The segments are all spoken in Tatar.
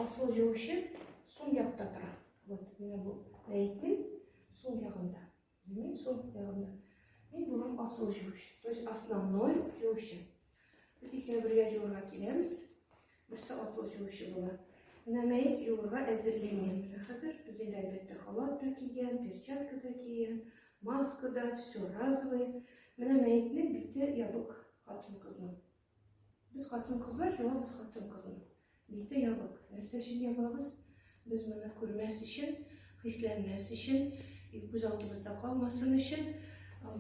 Асыл җуучы сул якта тора. Вот, менә бу мәетнең сул ягында. Мин сул ягында. Мин булам асыл җуучы, то есть основной җуучы. Без икәү бергә җуырга киләбез. Берсе асыл җуучы була. Менә мәет җуырга әзерлим мин. Менә хәзер без инде әлбәттә халат та кигән, перчатка да кигән, маска да, все разовый. Менә мәетнең бите ябык хатын-кызның. Без хатын-кызлар җуабыз хатын-кызны. Бите ябык. Нәрсә өчен ябабыз? Без моны күрмәс өчен, хисләнмәс өчен, күз алдыбызда калмасын өчен.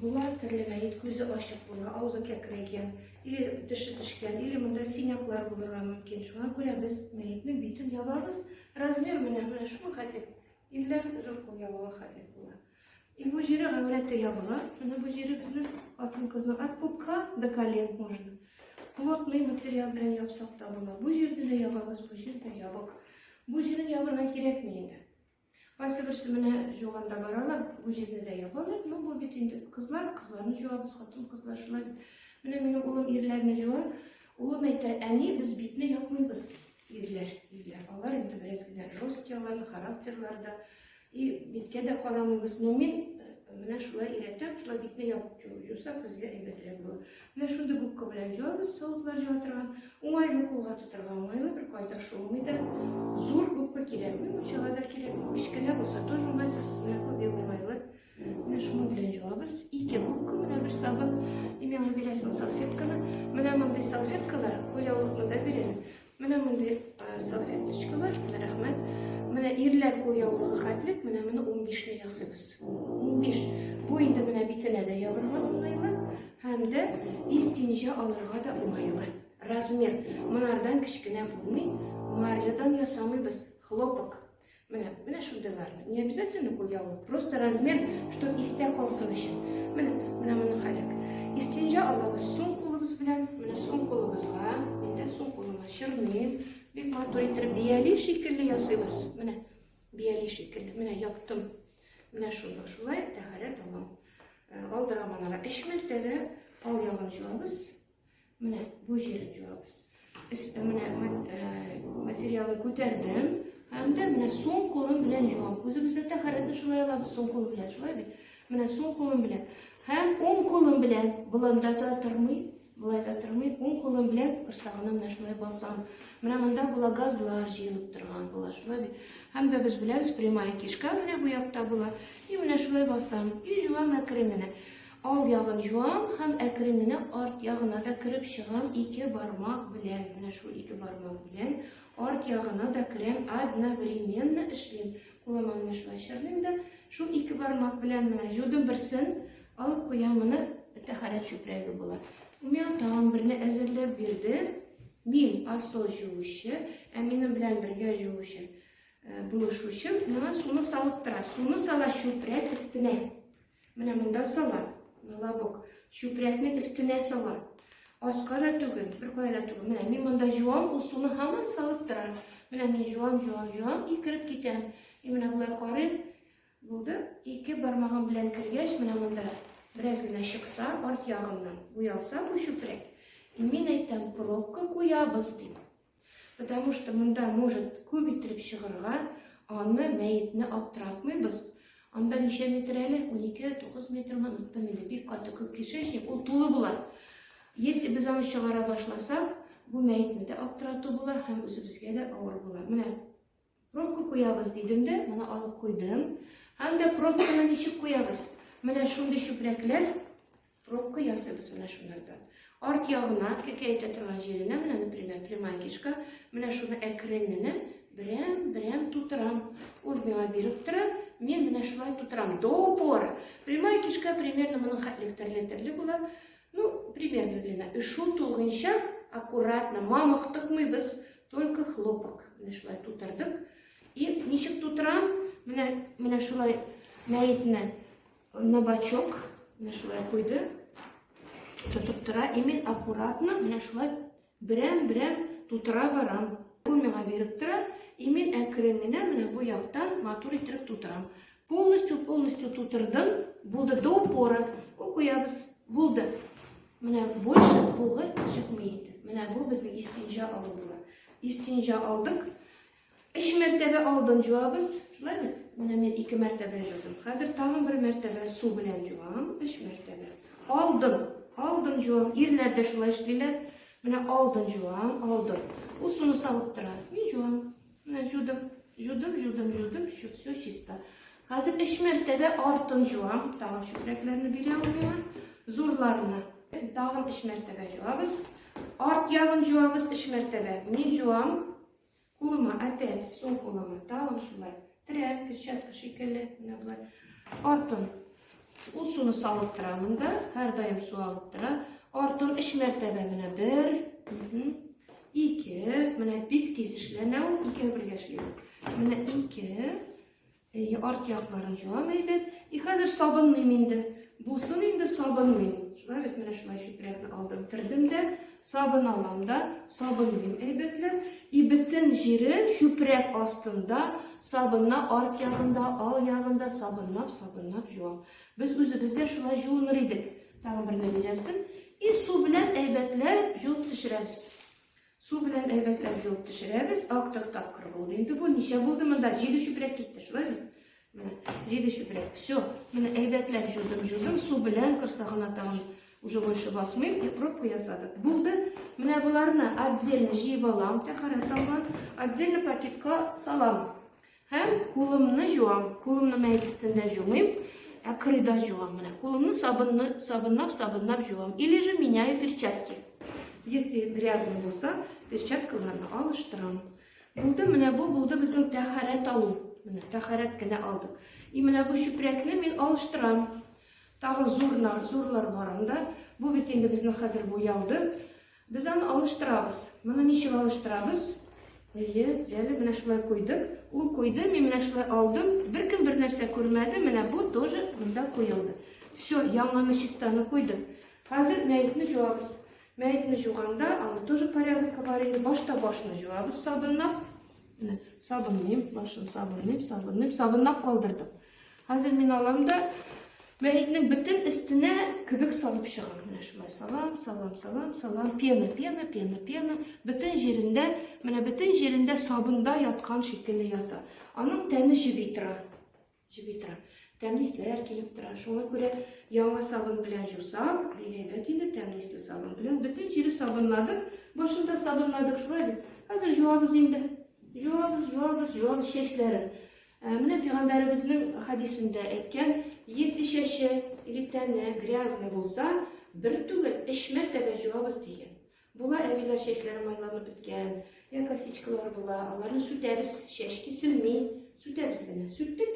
Була төрле мәет, күзе ачык була, авызы кәкрәйгән, или теше төшкән, или монда синяклар булырга мөмкин. Шуңа күрә без мәетнең битен ябабыз. Размер менә менә шуның хәтлек. Ирләр зур кулъяулыгы хәтлек була. И бу җире гаурәте ябыла. Менә бу җире безнең хатын-кызның от пупка до колен можно. Плотный материал белән япсак та була. Бу җирне дә ябабыз, бу җир дә ябык. Бу җирен ябырга кирәкми инде. Кайсы берсе менә жуганда баралар, бу җирне дә ябалар. Ну, бу бит инде кызлар, кызларны жуабыз, хатын-кызлар шулай бит. Менә минем улым ирләрне жуа. Улым әйтә, әни, без битне япмыйбыз, ди. Ирләр, ирләр. Алар инде бераз генә жесткий, аларның характерлары да. И биткә дә карамыйбыз. Но мин менә шулай өйрәтәм, шулай битне ябып жусак, безгә әйбәтрәк була. Менә шундый губка белән жуабыз, савытлар жуа торган. Уңайлы кулга тотарга уңайлы, бер кайда шуылмый да. Зур губка кирәкми, мунчага да кирәкми. Кечкенә булса тоже уңайсыз, менә бу бик уңайлы. Менә шуның белән жуабыз. Ике губка, менә бер сабын. И миңа бирәсең салфетканы. Менә мондый салфеткалар, кулъяулыкны да бирәләр. Менә мондый салфеточкалар, менә рәхмәт. Менә ирләр кулъяулыгы хәтлек, менә моны 15-не ясыйбыз. 15. Бу инде менә битенә дә ябырга уңайлы, һәм дә истинҗа алырга да уңайлы. Размер монардан кечкенә булмый, марлядан ясамыйбыз, хлопок. Менә, менә шундыйларны. Не обязательно кулъяулык, просто размер, чтоб истә калсын өчен. Менә, менә моның хәлек. Истинҗа алабыз сул кулыбыз белән, менә сул кулыбызга, мин дә сул кулыма чорныйм. Бик матур итеп бияли шикелле ясыйбыз. Менә бияли шикелле. Менә яптым. Менә шунда шулай тәһарәт алам. Э, алдырам анара. Өч мәртәбә ал ягын җуабыз. Менә бу җирен җуабыз. Менә материалны күтәрдем һәм дә менә сул кулым белән җуам. Үзебез дә тәһарәтне шулай алабыз, сул кул белән, шулай бит? Менә сул кулым белән һәм уң кулым белән боланда да тормый, болай да тормый, уң кулым белән корсагына менә шулай басам. Менә монда була газлар җыелып торган була, шулай бит? Һәм дә без беләбез, прямая кишка менә бу якта була. И менә шулай басам. И җуам әкрен генә. Ал ягын юам һәм әкрен генә арт ягына да кереп чыгам ике бармак белән. Менә шул ике бармак белән арт ягына да керәм, одновременно эшлим. Кулыма менә шулай чорныйм да, шул ике бармак белән менә җудым берсен, алып куям моны, тәһарәт чүпрәге була. Миңа тагын берне әзерләп бирде. Мин асыл җуучы, ә минем белән бергә җуучы, э, булышучым миңа суны салып тора. Суны сала чүпрәк өстенә. Менә монда сала, на лобок. Чүпрәкнең өстенә сала. Аска да түгел, бер кая да түгел. Менә мин монда җуам, ул суны һаман салып тора. Менә мин җуам, җуам, җуам и кереп китәм. И менә болай карыйм. Булды. Ике бармагым белән кергәч, менә монда бераз генә чыкса, арт ягыннан буялса бу чүпрәк. И мин әйтәм, пробка куябыз дим. Потому что монда может күп иттереп чыгырга, аны мәетне аптыратмыйбыз. Анда ничә метр әле? 12, 9 метрмы, оныттым инде. Бик каты күп кишечник, ул тулы була. Если без аны чыгара башласак, бу мәетне дә аптырату була һәм үзебезгә дә авыр була. Менә Пробка куябыз дидем дә, моны алып куйдым. Һәм дә пробканы ничек куябыз? Менә шундый чүпрәкләр пробка ясыйбыз менә шунардан. Арт ягына, кәкә әйтә торган җиренә, менә, например, прямая кишка, менә шуны әкрен генә берәм-берәм тутырам. Ул миңа биреп тора, мин менә шулай тутырам. До упора. Прямая кишка примерно моның хәтлек терле-терле була. Ну, примерно длина. И шул тулгынча аккуратно, мамык тыкмыйбыз, только хлопок. Менә шулай тутырдык. И ничек тутырам? Менә, менә шулай мәетне на бачок, менә шулай куйды. Тотып тора. И мин аккуратно менә шулай Берәм-берәм тутыра барам. Ул миңа биреп тора, и мин әкрен генә менә бу яктан матур иттереп тутырам. Полностью, полностью тутырдым. Булды до упора. Ул куябыз. Булды. Менә больше бугы чыкмый инде. Менә бу безнең истинҗа алу була. Истинҗа алдык. Өч мәртәбә алдын җуабыз. Шулай бит? Менә мин ике мәртәбә җудым. Хәзер тагын бер мәртәбә су белән җуам. Өч мәртәбә. Алдын. Алдын җуам. Ирләр дә шулай эшлиләр. Менә алдын җуам, алдын. Ул суны салып тора. Мин җуам. Менә җудым. Җудым, җудым, җудым. Все чисто. Хәзер өч мәртәбә артын җуам. Тагын чүпрәкләрне бирә ул миңа. Зурларны. Тагын өч мәртәбә җуабыз. Арт ягын җуабыз өч мәртәбә. Мин җуам. Кулыма опять, сул кулыма тагын шулай. Терәм, перчатка шикелле, менә болай. Артын. Ул суны салып тора монда, һәрдаим су алып тора. Артын өч мәртәбә менә бер, ике, менә бик тиз эшләнә ул, икәү бергә эшлибез. Менә ике, Әйе, арт якларын җуам әйбәт. И хәзер сабынлыйм инде. Бусын инде сабынлыйм. Шулай бит, менә шулай чүпрәкне алдым, тердем дә, сабын алам да, сабынлыйм әйбәтләп. И бөтен җирен чүпрәк астында, сабынна арт ягында, ал ягында сабынлап, сабынлап җуам. Без үзебез дә шулай җуыныр идек. Тагын берне бирәсең. И су белән әйбәтләп җуып төшерәбез. Су белән әйбәтләп җуып төшерәбез. Актык тапкыр булды инде бу. Ничә булды монда? Җиде чүпрәк китте, шулай бит? Менә җиде чүпрәк. Все. Менә әйбәтләп җудым, җудым. Су белән корсагына тагын уже больше басмыйм. И пробка ясадык. Булды. Менә боларны отдельно җыеп алам, тәһарәт алган. Отдельно пакетка салам. Һәм кулымны җуам. Кулымны мәет өстендә җумыйм, ә кырыйда җуам. Менә кулымны сабынны сабынлап, сабынлап җуам. Или же меняю перчатки. Если грязный булса, перчаткаларны алыштырам. Булды, менә бу булды безнең тәһарәт алу. Менә тәһарәт кенә алдык. И менә бу чүпрәкне мин алыштырам. Тагын зурлар, зурлар бар анда. Бу бит инде безнең хәзер буялды. Без аны алыштырабыз. Моны ничек алыштырабыз? Әйе, әле менә шулай куйдык. Ул куйды, мин менә шулай алдым. Беркем бер нәрсә күрмәде. Менә бу тоже монда куелды. Все, яңаны чистаны куйдык. Хәзер мәетне җуабыз. Мәетне җуганда, аны тоже порядокка бар инде. Башта башны җуабыз сабынлап. Менә сабынлыйм, башын сабынлыйм, сабынлыйм, сабынлап калдырдым. Хәзер мин алам да мәетнең бөтен өстенә көбек салып чыгам. Менә шулай салам, салам, салам, салам. Пена, пена, пена, пена. Бөтен җирендә, менә бөтен җирендә сабында яткан шикелле ята. Аның тәне җеби тора. Җеби тора. Тәмле исләр килеп тора. Шуңа күрә яңа сабын белән җусак, бик әйбәт инде тәмле исле сабын белән. Бөтен җире сабынладык, башын да сабынладык, шулай бит. Хәзер җуабыз инде. Җуабыз, җуабыз, җуабыз чәчләрен. Ә, менә пәйгамбәребезнең хәдисендә әйткән, если чәче или тәне грязный булса, бер түгел, өч мәртәбә җуабыз дигән. Була әбиләр чәчләре майланып беткән, я косичкалар була, аларны сүтәбез, чәч киселми, сүтәбез генә. Сүттек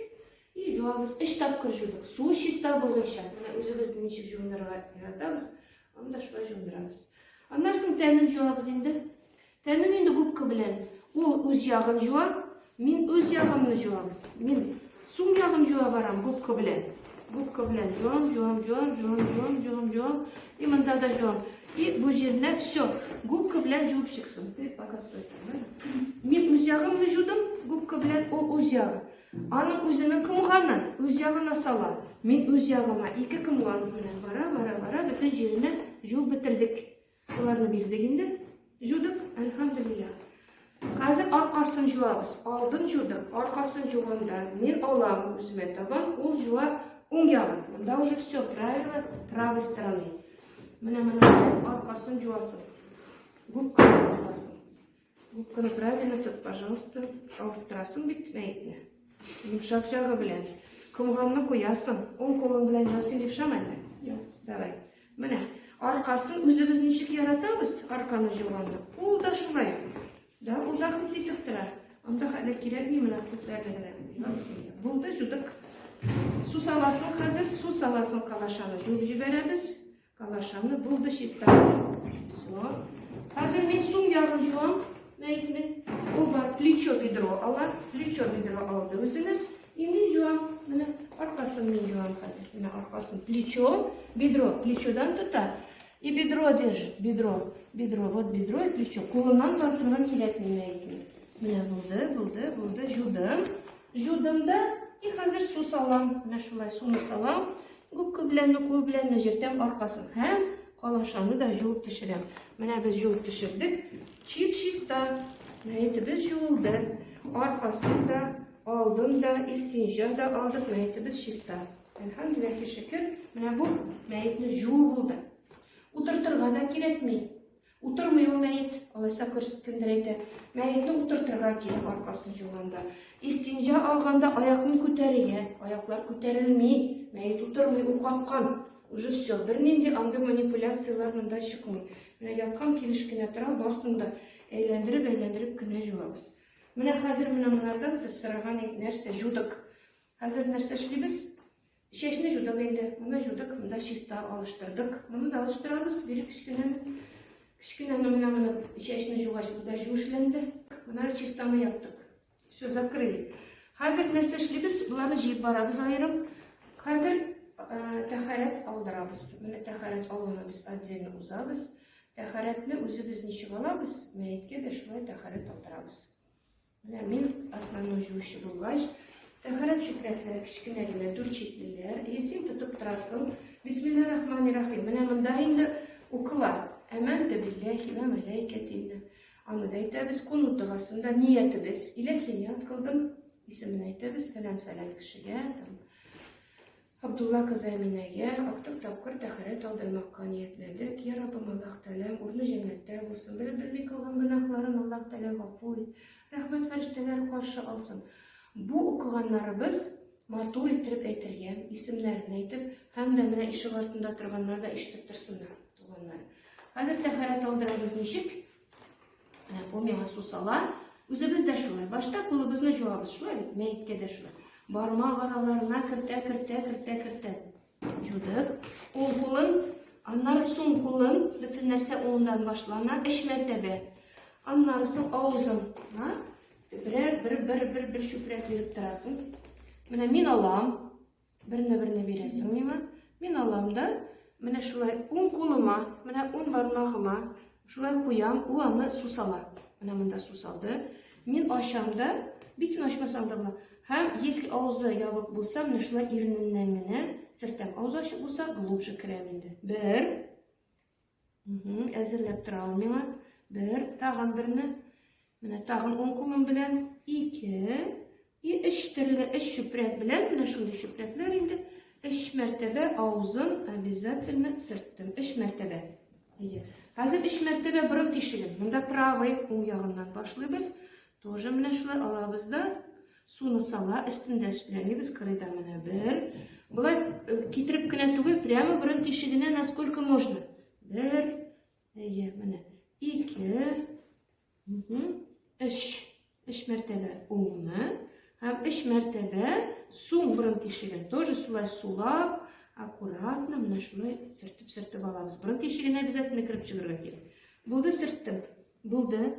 и җуабыз. Өч тапкыр җудык. Суы чиста булганча. Менә үзебез ничек җуынырга яратабыз, аны да шулай җуындырабыз. Аннан соң тәнен җуабыз инде. Тәнен инде губка белән. Ул үз ягын җуа, мин үз ягымны җуабыз. Мин сул ягын җуа барам губка белән. Губка белән җуам, җуам, җуам, җуам, җуам, җуам, җуам. И монда да җуам. И бу җиренә все, губка белән җуып чыксын. Ты пока стой там. Мин үз ягымны җудым, губка белән ул үз ягы. Аның үзенең комганы үз ягына сала. Мин үз ягыма ике комган менә бара, бара, бара бөтен җиренә җуып бетердек. Шуларны бирдек инде. Җудык, әлхәмдүлилләһ. Хәзер аркасын җуабыз. Алдын җудык, аркасын җуганда мин алам үземә табан, ул җуа уң ягын. Монда уже все правило правой стороны. Менә моны аркасын җуасың. Губка җуасың. Губканы правильно тот, пожалуйста. Авырттырасың бит мәетне. Йомшак җагы белән. Комганны куясың. Уң кулың белән җасың левшам әллә? Юк. Давай. Менә аркасын үзебез ничек яратабыз, арканы җуганда. Ул да шулай. Да, ул да хис итеп тора. Анда хәле кирәкми, менә күзләрне генә. Булды, җудык. Су саласың хәзер, су саласың калашаны җуып җибәрәбез. Калашаны булды чиста. Все. Хәзер мин сум ягын җуам мәетнең. Ул бар плечо бедро ала. Плечо бедро алды үзенә. И мин җуам. Менә аркасын мин җуам хәзер. Менә аркасын. Плечо, бедро. Плечодан тота. И бедро держит. Бедро. Бедро. Вот бедро и плечо. Кулыннан тартырга кирәкми мәетне. Менә булды, булды, булды. Җудым. Җудым да и хәзер су салам. Менә шулай суны салам. Губка беләнме, кул беләнме җиртәм аркасын һәм калашаны да җуып төшерәм. Менә без җуып төшердек. Чип-чиста. Мәетебез җуылды. Аркасын да, алдын да, истинҗа да алдык, мәетебез чиста. Әлхәмдүлилләһи шөкер, менә бу мәетне җуу булды. Утыртырга да кирәкми. Утырмый ул мәет, алайса кемдер әйтә. Мәетне утыртырга кирәк аркасын жуганда. Истинҗа алганда аякны күтәрергә, аяклар күтәрелми, мәет утырмый, ул каткан. Уже все, бернинди андый манипуляцияләр монда чыкмый. Менә яткан килеш кенә тора, барсын да әйләндереп-әйләндереп кенә жуабыз. Менә хәзер менә монардан сез сораган нәрсә жудык. Хәзер нәрсә эшлибез? Чәчне жудык инде. Моны жудык, монда чиста алыштырдык. Моны да алыштырабыз, бире кечкенәне. Кечкенәне менә моны чәчне жугач, бу да жушләнде. Монары чистаны яптык. Все, закрыли. Хәзер нәрсә эшлибез? Боларны җыеп барабыз аерым. Хәзер тәхәрәт алдырабыз. Менә тәхәрәт алуны без отдельно узабыз. Тәхәрәтне үзебез ничек алабыз, мәеткә дә шулай тәхәрәт алдырабыз. Менә мин основной җуучы булгач, тәһарәт чүпрәкләре кечкенә генә дүрт читлеләр, и син тотып торасың. Бисмилла рахмани рахим. Менә монда инде укыла. Әмәнтү билләһи вә мәләикәтиһи. Аны да әйтәбез, кунут догасында ниятебез. Иләһи ният кылдым, исемен әйтәбез, фәлән-фәлән кешегә, там, Абдулла кызы Әминәгә актык тапкыр тәһарәт алдырмакка ниятләдек. Я Раббым, Аллаһ Тәгаләм, урыны җәннәттә булсын. Белеп белми кылган гөнаһларын Аллаһ Тәгалә гафу ит. Рәхмәт фәрештәләре каршы алсын. Бу укыганнарыбыз матур иттереп әйтергә, исемнәрен әйтеп, һәм дә менә ишек артында торганнар да ишетеп торсыннар, туганнар. Хәзер тәһарәт алдырабыз ничек? Менә ул миңа су сала. Үзебез дә шулай. Башта кулыбызны жуабыз, шулай бит? Мәеткә дә шулай. Бармак араларына кертә, кертә, кертә, кертә. Жудык. Уң кулын, аннары суң кулын, бөтен нәрсә уңдан башлана, өч мәртәбә. Аннары соң авызын, берәр бер бер бер бер чүпрәк биреп торасың. Менә мин алам, Берне-берне бирәсең миңа. Мин алам да, менә шулай уң кулыма, менә уң бармагыма шулай куям, ул аны су сала. Менә монда су салды. Мин ачам да, битен ачмасам да була. Һәм если авызы ябык булса, менә шулай ирененнән генә сертәм. Авызы ачык булса, глубже керәм инде. Бер. Әзерләп тора ул миңа. Бер, тагын берне. Менә тагын уң кулым белән. Ике. И өч төрле өч чүпрәк белән, менә шундый чүпрәкләр инде. Өч мәртәбә авызын обязательно сөрттем. Өч мәртәбә. Әйе. Хәзер өч мәртәбә борын тишеген. Монда правый уң ягыннан башлыйбыз. Тоже менә шулай алабыз да суны сала, өстендә эшләмибез, кырыйда менә бер. Болай э, китереп кенә түгел, прямо борын тишегенә насколько можно. Бер, әйе, менә ике, өч. Өч мәртәбә уңны һәм өч мәртәбә суң борын тишеген тоже шулай сулап, аккуратно менә шулай сөртеп-сөртеп алабыз. Борын тишегенә обязательно кереп чыгарга кирәк. Булды, сөрттем. Булды.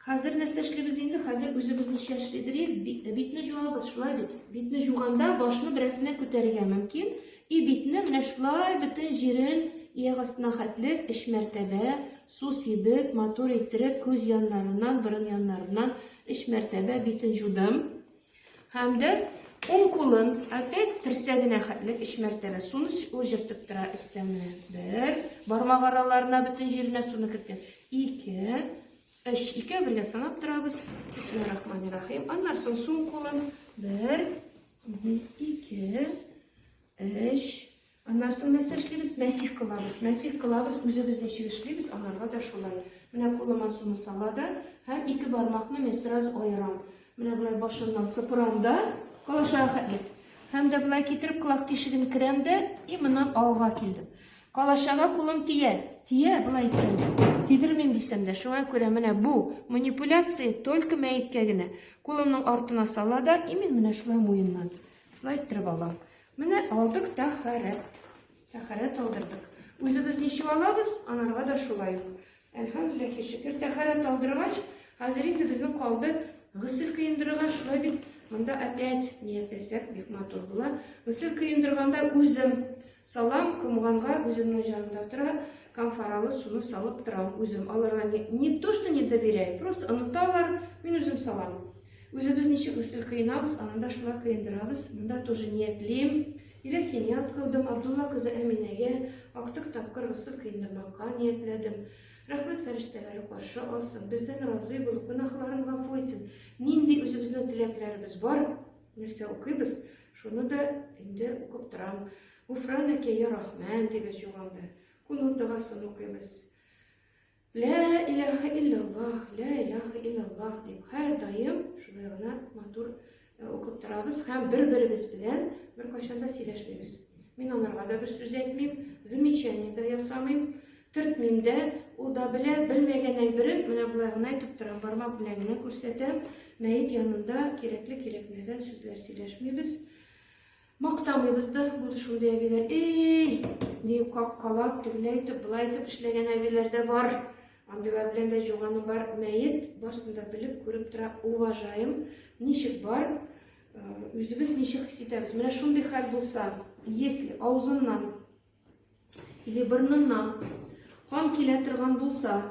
Хәзер нәрсә эшлибез инде? Хәзер үзебез ничә эшлидер? Битне жуабыз, шулай бит. Битне жуганда башны бераз генә күтәрергә мөмкин. И битне менә шулай бөтен җирен ияк астына хәтле өч мәртәбә су сибеп, матур иттереп, күз яннарыннан, борын яннарыннан өч мәртәбә битен жудым. Һәм дә уң кулын опять терсәгенә хәтле өч мәртәбә суны ул җыртып тора өстән менә. Бер, бармак араларына бөтен җиренә суны керткән. Ике, Өч, икәү бергә санап торабыз. Бисмиллахир-рахманир-рахим. Аннан соң сул кулын. Бер, ике, өч. Аннан соң нәрсә эшлибез? Мәсих кылабыз. Мәсих кылабыз, үзебез ничек эшлибез, анарга да шулай. Менә кулыма суны сала да, һәм ике бармакны мин сразу аерам. Менә болай башыннан сыпырам да, калашага хәтле. Һәм дә болай китереп колак тишеген керәм дә, и моннан алга килдем. Калашага кулым тия. Тия, болай итсәм дә. Тидермим дисәм дә. Шуңа күрә менә бу манипуляция только мәеткә генә. Кулымның артына сала да, и мин менә шулай муеннан. Шулай иттереп алам. Менә алдык тәһарәт. Тәһарәт алдырдык. Үзебез ничек алабыз, анарга да шулай ук. Әлхәмдүлилләһи шөкер, тәһарәт алдыргач, хәзер инде безнең калды госел коендырырга, шулай бит, монда опять ниятләсәк, бик матур була. Госел коендырганда үзем салам, комганга үземнең җанымда тора, камфаралы суны салып торам үзем. Аларга не, не то, что не доверяю, просто оныталар, мин үзем салам. Үзебез ничек госел коенабыз, аны да шулай коендырабыз. Монда тоже ниятлим. Иләхи ният кылдым, Абдулла кызы Әминәгә актык тапкыр госел коендырмакка ниятләдем. Рәхмәт фәрештәләре каршы алсын, бездән разый булып, гөнаһларын гафу итсен. Нинди үзебезнең теләкләребез бар, нәрсә укыйбыз, шуны да инде укып торам. Гуфранәкә я Рахман дибез җуганда. Кунут догасын укыйбыз. Лә илаһа иллаллаһ, лә илаһа иллаллаһ дип һәрдаим шулай гына матур э, укып торабыз һәм бер-беребез белән беркайчан да сөйләшмибез. Мин анарга да бер сүз әйтмим, замечание дә ясамыйм, төртмим дә, ул да белә, белмәгән әйберен менә болай гына әйтеп торам, бармак белән генә күрсәтәм. Мәет янында кирәкле-кирәкмәгән сүзләр сөйләшмибез. Мактамыйбыз да, булды шундый әбиләр. Эй, дип каккалап, тегеләй итеп, болай итеп эшләгән әбиләр дә бар. Андыйлар белән дә җуганы бар. Мәет барсын да белеп, күреп тора, уважаем. Ничек бар, э, үзебез ничек хис итәбез. Менә шундый хәл булса, если аузыннан или борыныннан кан килә торган булса,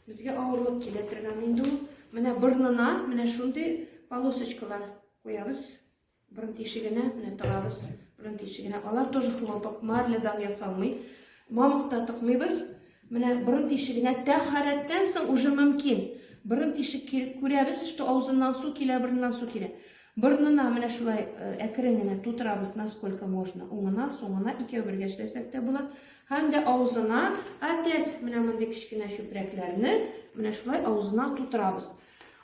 безгә авырлык килә торган инде ул. Менә борынына менә шундый полосочкалар куябыз. Борын тишегенә менә тыгабыз. Борын тишегенә. Алар тоже хлопок, марлядан ясалмый. Мамык та тыкмыйбыз. Менә борын тишегенә тәһарәттән соң уже мөмкин. Борын тишек күрәбез, что авызыннан су килә, борыннан су килә. Борынына менә шулай э, әкрен генә тутырабыз, насколько можно. Уңына, соңына икәү бергә эшләсәк тә була. Һәм дә авызына опять менә мондый кечкенә чүпрәкләрне менә шулай авызына тутырабыз.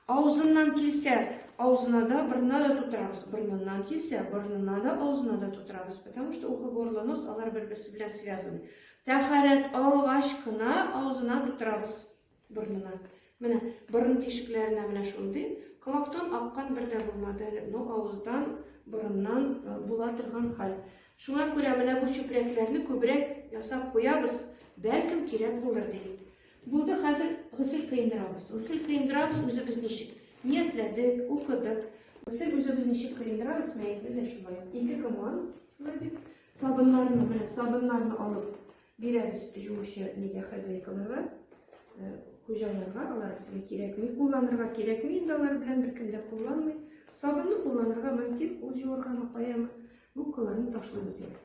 Авызыннан килсә, авызына да, борынына да тутырабыз. Борыныннан килсә, борынына да, авызына да тутырабыз. Потому что ухо, горло, нос алар бер-берсе белән связаны. Тәхәрәт алгач кына авызына тутырабыз борынына. Менә борын тишекләренә менә шундый. Колактан аккан бер дә булмады әле, но авыздан, борыннан э, була торган хәл. Шуңа күрә менә бу чүпрәкләрне күбрәк ясап куябыз, бәлкем кирәк булыр дип. Булды, хәзер госел кыендырабыз. Госел кыендырабыз үзебез ничек? Ниятләдек, укыдык. Госел үзебез ничек кыендырабыз, мәетне дә шулай. Ике коман, шулай бит. Сабыннарны, менә сабыннарны алып бирәбез җуучы нигә хозяйкаларга, э, хуҗаларга, алар безгә кирәкми, кулланырга кирәкми, инде алар белән беркем дә кулланмый. Сабынны кулланырга мөмкин, кул җуыргамы, каямы, губкаларны ташлыйбыз инде.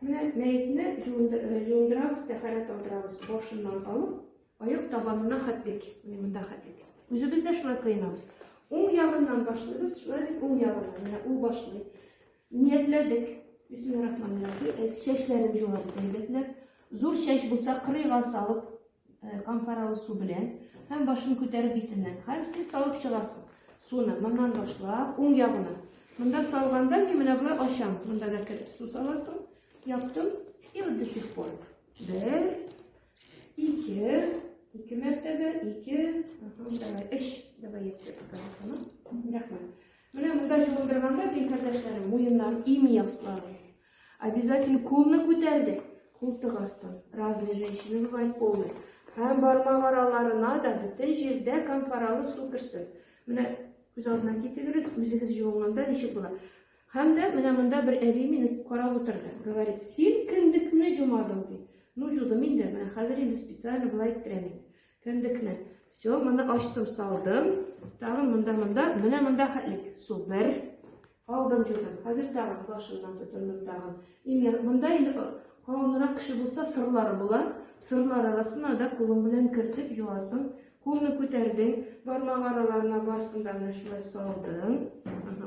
Менә мәетне җуындырабыз, тәһарәт алдырабыз, башыннан алып, аяк табанына хәтлек, менә монда хәтлек. Үзебез дә шулай кыенабыз. Уң ягыннан башлыйбыз, шулай бит уң ягыннан, менә ул башлый. Ниятләдек. Бисмиллахир-рахманир-рахим. Чәчләрен җуабыз әйбәтләп. Зур чәч булса, кырыйга салып, камфаралы су белән һәм башын күтәреп битеннән. Һәм син салып чыгасың суны. Моннан башлап, уң ягына. Монда салганда мин менә болай ачам. Монда да кер су саласың. Яптым. И вот до сих пор. Бер, ике, ике мәртәбә, ике, давай, өч. Давай я тебе покажу. Рәхмәт. Менә монда җылындырганда, дин кардәшләрем, муеннар ими яслары. Обязательно кулны күтәрдек. Култык астын. Разные женщины бывают полные. Һәм бармак араларына да бөтен җирдә камфаралы су керсен. Менә күз алдына китерегез, үзегез җуынганда ничек була. Һәм дә менә монда бер әби мине карап утырды. Говорит, син кендекне җумадың, ди. Ну, җудым инде, менә хәзер инде специально болай иттерәм инде. Кендекне. Все, моны ачтым, салдым. Тагын монда, монда, менә монда хәтлек. Су бер. Алдым, җудым. Хәзер тагын башыннан тотындым тагын. Имя, монда инде калынрак кеше булса, сырлары була. Сырлар арасына да кулың белән кертеп җуасың. Кулны күтәрдең, бармак араларына барсын да менә шулай салдың.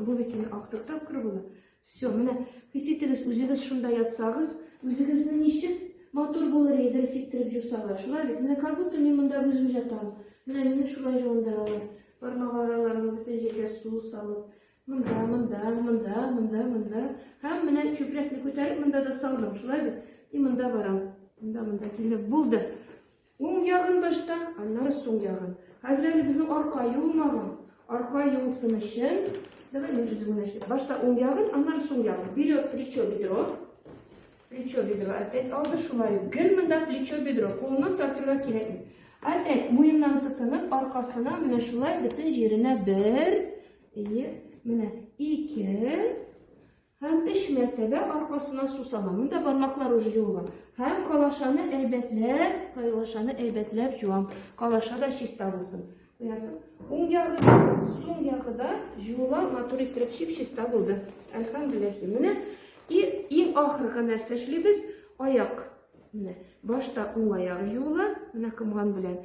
Бу бит инде актык тапкыр була. Все, менә хис итегез, үзегез шунда ятсагыз, үзегезне ничек матур булыр иде, дөрес иттереп җусалар. Шулай бит, менә как будто мин монда үзем ятам. Менә мине шулай җуындыралар. Бармак араларына бөтен җиргә су салып. Монда, монда, монда, монда, монда. Һәм менә чүпрәкне күтәреп монда да салдым. Шулай бит? И монда барам. Монда, монда килеп булды. Уң ягын башта, аннары сул ягын. Хәзер әле безнең арка юылмаган. Арка юылсын өчен, давай мин үзем генә эшлим. Башта уң ягын, аннары сул ягын. Берет плечо, бедро. Плечо, бедро. Опять алды шулай. Гел монда плечо, бедро. Кулыннан тартырга кирәкми. Опять муеннан тотынып, аркасына менә шулай бөтен җиренә бер, ие, менә ике, Һәм өч мәртәбә аркасына су сала. Монда бармаклар уже юылган. Һәм калашаны әйбәтләп, калашаны әйбәтләп жуам. Калаша да чиста булсын. Куясың. Уң ягы да, сул ягы да жуыла, матур иттереп чип-чиста булды. Әлхәмдүлилләһ. Менә и иң ахыргы нәрсә эшлибез? Аяк. Менә башта уң аягы юыла, менә комган белән.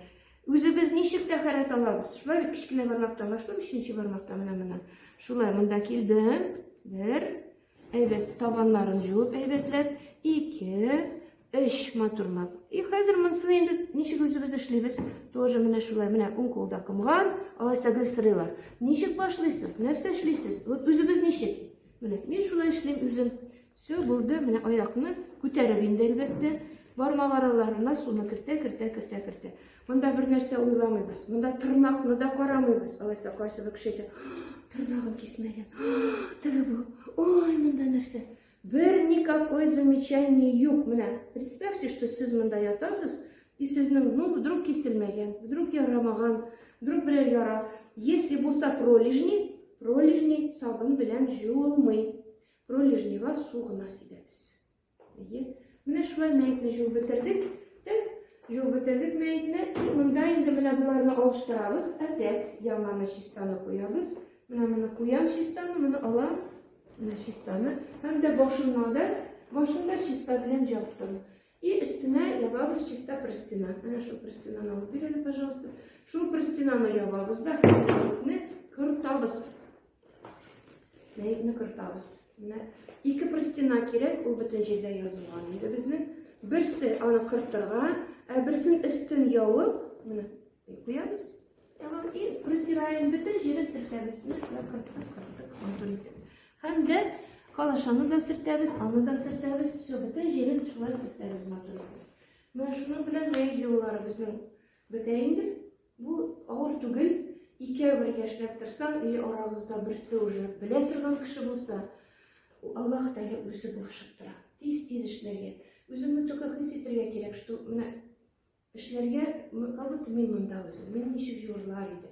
Үзебез ничек тәһарәт алабыз? Шулай бит кечкенә бармактан башлап, өченче бармактан менә менә. Шулай монда килдем. Бер. Әйбәт табаннарын җуып әйбәтләп. Ике. Өч матурлап. И хәзер монысын инде ничек үзебез эшлибез? Тоже менә шулай, менә уң кулда комган, алайса гел сорыйлар. Ничек башлыйсыз? Нәрсә эшлисез? Вот үзебез ничек? Менә мин шулай эшлим үзем. Все, булды. Менә аякны күтәреп инде әлбәттә. Бармак араларына суны кертә, кертә, кертә, кертә. Монда бер нәрсә уйламыйбыз. Монда тырнакны да карамыйбыз. Алайса кайсы бер кеше әйтә, тырнагын кисмәгән. Теге бу. Ой, монда нәрсә? Бер никакой замечание юк. Менә, представьте, что сез монда ятасыз, и сезнең, ну, вдруг киселмәгән, вдруг ярамаган, вдруг берәр яра. Если булса пролежни, пролежни сабын белән җуылмый. Пролежнига су гына сибәбез. Әйе. Менә шулай мәетне җуып бетердек. Так, җуып бетердек мәетне. И монда инде менә боларны алыштырабыз. Опять яңаны чистаны куябыз. Менә моны куям чистаны, моны алам. Менә чистаны. Һәм дә башыннан да, башын да чиста белән җаптым. И өстенә ябабыз чиста простына. Менә шул простынаны алып бир әле, пожалуйста. Шул простынаны ябабыз да һәм мәетне кыртабыз. Мәетне кыртабыз. Менә ике простына кирәк, ул бөтен җирдә язылган инде безнең. Берсе аны кыртырга, ә берсен өстен ябып, менә куябыз. Тәмам, и протираем, бөтен җирен сөртәбез. Менә шулай кырттык, кырттык, матур итеп. Һәм дә калашаны да сөртәбез, аны да сөртәбез, все, бөтен җирен шулай сөртәбез матур итеп. Менә шуның белән мәет җылылары безнең бетә инде. Бу авыр түгел. Икәү бергә эшләп торсаң, или арагызда берсе уже белә торган кеше булса, Аллаһ Тәгалә үзе булышып тора. Тиз-тиз эшләргә. Үзеңне только хис итәргә кирәк, что менә Эшләргә, как будто мин монда үзем, мин ничек җуырлар иде.